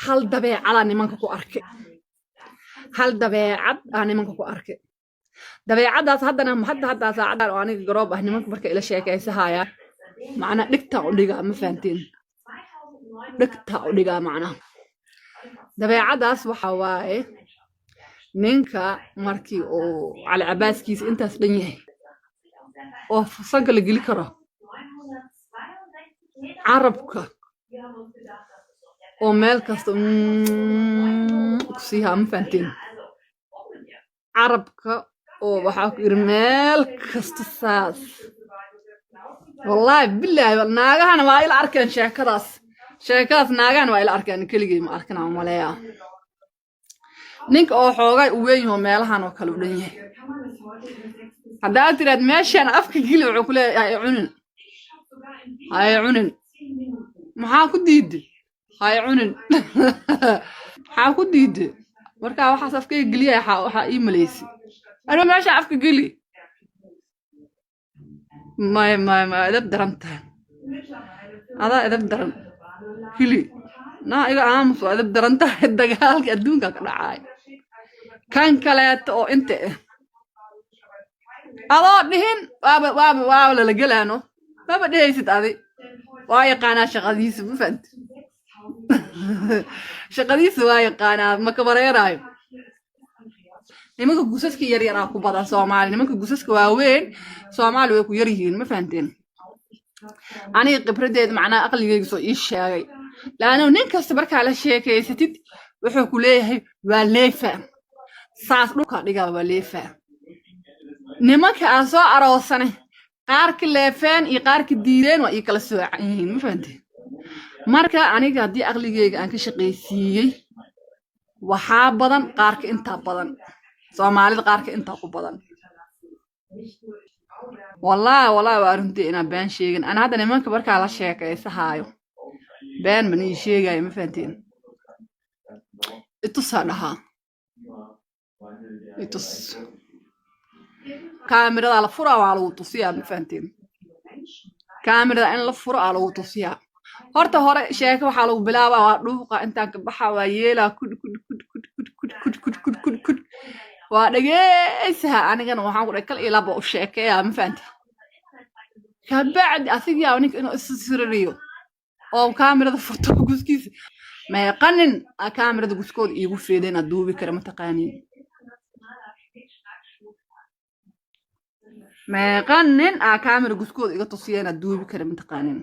Hal dabeecadaa nimanka ku arkay, hal dabeecad aa nimanka ku arkay. Dabeecaddaas haddana hadda saacadan oo aniga garoob ah, nimanka marka ila sheekaysahayaan, macnaa dhigtaa u dhigaa, ma fahantiin? Dhigtaa u dhigaa. Macnaha dabeecaddaas waxa waaye, ninka markii uu Cali Cabaaskiisa intaas dhan yahay oo sanka la geli karo, carabka oo meel kasta ku siihaa, ma fahanteen? Carabka oo waxaa ku yidhi meel kasta saas. Wallaahi bilaahi, naagahana waa ila arkeen sheekadaas. Sheekadaas naagahana waa ila arkeen, keligay ma arkin aan maleeyaa. Ninka oo xoogay u weyn yaho, meelahan oo kale u dhan yahay, haddaad tiraad meeshaan afka geli, wuxuu ku leeyahay, "Hay cunin, hay cunin." Maxaa ku diiday? Hay cunin, maxaa ku diiday? Markaa waxaas afkayga geliyay, waxaa ii malaysay anuu meeshaan afka geli. May, may, may, edab daran tahay, adaa edab daran. Hili naa, iga aamus, waa edab daran tahay. Dagaalka adduunka ka dhacaay. Kan kaleeto oo inta ah, adoo dhihin waaba lala gelaano, maba dhehaysid adi. Waa yaqaanaa shaqadiisa, ma fahanti? Shaqadiisa waa yaqaanaa, ma kabareeraayo. Nimanka gusaska yaryaraa ku badan Soomaali. Nimanka gusaska waaweyn Soomaali way ku yar yihiin, ma fahanteen? Aniga khibradeed, macnaha aqligayga soo ii sheegay, laanno nin kasta markaa la sheekaysatid wuxuu ku leeyahay waa leefa, saas dhulka dhigaa, waa leefa. Nimanka aan soo aroosanay, qaarka leefeen iyo qaarka diideen waa ii kala soocan yihiin, ma fahanteen? Marka aniga haddii aqligayga aan ka shaqaysiiyey, waxaa badan qaarka intaa badan Soomaalida, qaarka intaa ku badan. Wallaahi, wallaahi, waa runtii inaan been sheegin. Ana hadda nimanka markaa la sheekaysahaayo been mana ii sheegayo, ma fahanteen? Itusaa dhahaa, itus. Kaamirada la furaa, waa lagu tusiyaa, ma fahanteen? Kaamirada in la furo aa lagu tusiyaa. Horta hore sheeko waxaa lagu bilaabaa, waa dhuuqa, intaan ka baxa, waa yeelaa, kud kud kud kud kud kud kud kud kud kud kud, waa dhegeysaha. Anigana waxaan ku dhahay kal iyo laba u sheekeeyaa, ma fahanti? Kabacdi asigaa ninka inuu isisiririyo oo kaamirada furto guskiisa. Meeqanin aa kaamirada guskooda iigu feedeen aad duubi kara, mataqaaniin? Meeqanin aa kaamira guskooda iga tusiyeen aad duubi kara, mataqaaniin?